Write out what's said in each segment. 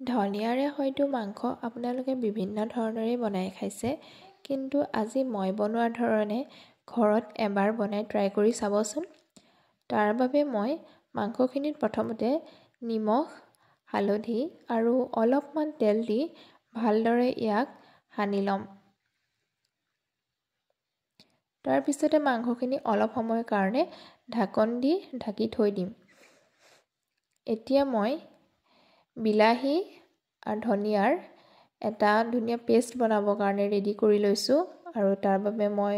ধনিয়াৰে হয়তো মাংস আপোনালোকে বিভিন্ন ধৰণেৰে বনাই খাইছে, কিন্তু আজি মই বনোৱাৰ ধৰণে ঘৰত এবাৰ বনাই ট্ৰাই কৰি চাবচোন। তাৰ বাবে মই মাংসখিনিত প্ৰথমতে নিমখ, হালধি আৰু অলপমান তেল দি ভালদৰে ইয়াক সানি ল'ম। তাৰপিছতে মাংসখিনি অলপ সময়ৰ কাৰণে ঢাকন দি ঢাকি থৈ দিম। এতিয়া মই বিলাহী আৰু ধনিয়াৰ এটা ধুনীয়া পেষ্ট বনাবৰ কাৰণে ৰেডি কৰি লৈছোঁ আৰু তাৰ বাবে মই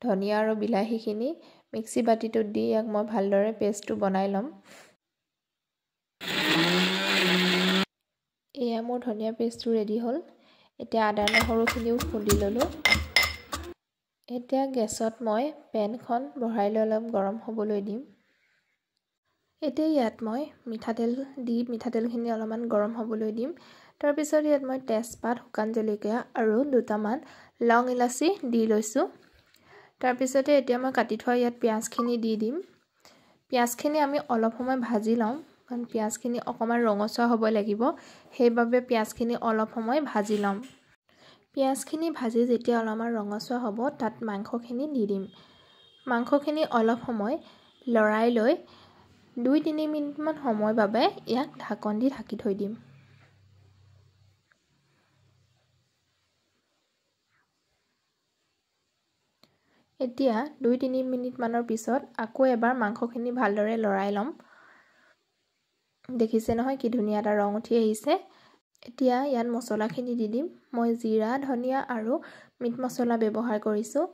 ধনিয়া আৰু বিলাহীখিনি মিক্সি বাতিটোত দি ইয়াক মই ভালদৰে পেষ্টটো বনাই ল'ম। এয়া মোৰ ধনিয়া পেষ্টটো ৰেডি হ'ল। এতিয়া আদা নহৰুখিনিও খুন্দি ল'লোঁ। এতিয়া গেছত মই পেনখন বঢ়াই লৈ অলপ গৰম হ'বলৈ দিম। এতিয়া ইয়াত মই মিঠাতেল দি মিঠাতেলখিনি অলপমান গৰম হ'বলৈ দিম। তাৰপিছত ইয়াত মই তেজপাত, শুকান জলকীয়া আৰু দুটামান লং ইলাচি দি লৈছোঁ। তাৰপিছতে এতিয়া মই কাটি থোৱা ইয়াত পিঁয়াজখিনি দি দিম। পিঁয়াজখিনি আমি অলপ সময় ভাজি ল'ম, কাৰণ পিঁয়াজখিনি অকণমান ৰঙচুৱা হ'ব লাগিব, সেইবাবে পিঁয়াজখিনি অলপ সময় ভাজি ল'ম। পিঁয়াজখিনি ভাজি যেতিয়া অলপমান ৰঙচুৱা হ'ব, তাত মাংসখিনি দি দিম। মাংসখিনি অলপ সময় লৰাই লৈ 2-3 মিনিটমান সময়ৰ বাবে ইয়াক ঢাকন দি ঢাকি থৈ দিম। এতিয়া 2-3 মিনিটমানৰ পিছত আকৌ এবাৰ মাংসখিনি ভালদৰে লৰাই ল'ম। দেখিছে নহয় কি ধুনীয়া এটা ৰং উঠি আহিছে। এতিয়া ইয়াত মছলাখিনি দি দিম। মই জিৰা, ধনিয়া আৰু মিট মছলা ব্যৱহাৰ কৰিছোঁ।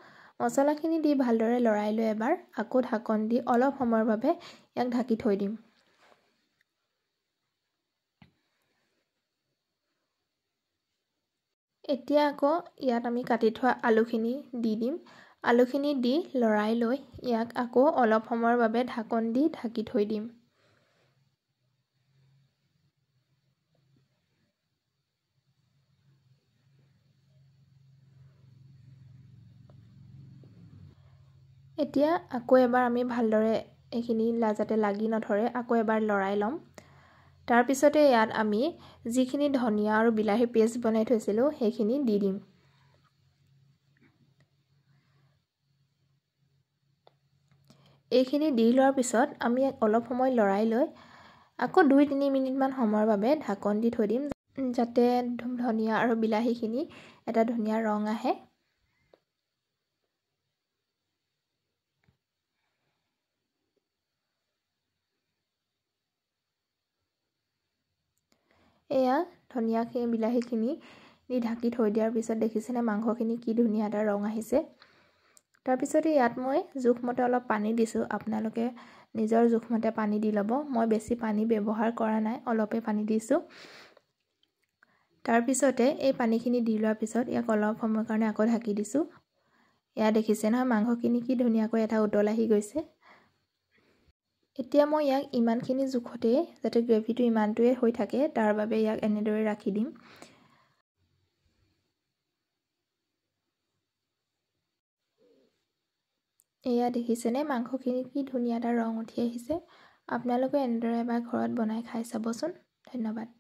মছলাখিনি দি ভালদৰে লৰাই লৈ এবাৰ আকৌ ঢাকন দি অলপ সময়ৰ বাবে ইয়াক ঢাকি থৈ দিম। এতিয়া আকৌ ইয়াত আমি কাটি থোৱা আলুখিনি দি দিম। আলুখিনি দি লৰাই লৈ ইয়াক আকৌ অলপ সময়ৰ বাবে ঢাকন দি ঢাকি থৈ দিম। এতিয়া আকৌ এবাৰ আমি ভালদৰে এইখিনি যাতে লাগি নধৰে আকৌ এবাৰ লৰাই ল'ম। তাৰপিছতে ইয়াত আমি যিখিনি ধনিয়া আৰু বিলাহী পেষ্ট বনাই থৈছিলোঁ সেইখিনি দি দিম। এইখিনি দি লোৱাৰ পিছত আমি অলপ সময় লৰাই লৈ আকৌ 2-3 মিনিটমান সময়ৰ বাবে ঢাকন দি থৈ দিম, যাতে ধনিয়া আৰু বিলাহীখিনি এটা ধুনীয়া ৰং আহে। এয়া ধনিয়াখিনি বিলাহীখিনি দি ঢাকি থৈ দিয়াৰ পিছত দেখিছেনে মাংসখিনি কি ধুনীয়া এটা ৰং আহিছে। তাৰপিছতে ইয়াত মই জোখমতে অলপ পানী দিছোঁ। আপোনালোকে নিজৰ জোখমতে পানী দি ল'ব। মই বেছি পানী ব্যৱহাৰ কৰা নাই, অলপেই পানী দিছোঁ। তাৰপিছতে এই পানীখিনি দি লোৱাৰ পিছত ইয়াক অলপ সময়ৰ কাৰণে আকৌ ঢাকি দিছোঁ। এয়া দেখিছে নহয় মাংসখিনি কি ধুনীয়াকৈ এটা উতল আহি গৈছে। এতিয়া মই ইয়াক ইমানখিনি জোখতেই, যাতে গ্ৰেভিটো ইমানটোৱে হৈ থাকে তাৰ বাবে ইয়াক এনেদৰে ৰাখি দিম। এয়া দেখিছেনে মাংসখিনি কি ধুনীয়া এটা ৰং উঠি আহিছে। আপোনালোকে এনেদৰে এবাৰ ঘৰত বনাই খাই চাবচোন। ধন্যবাদ।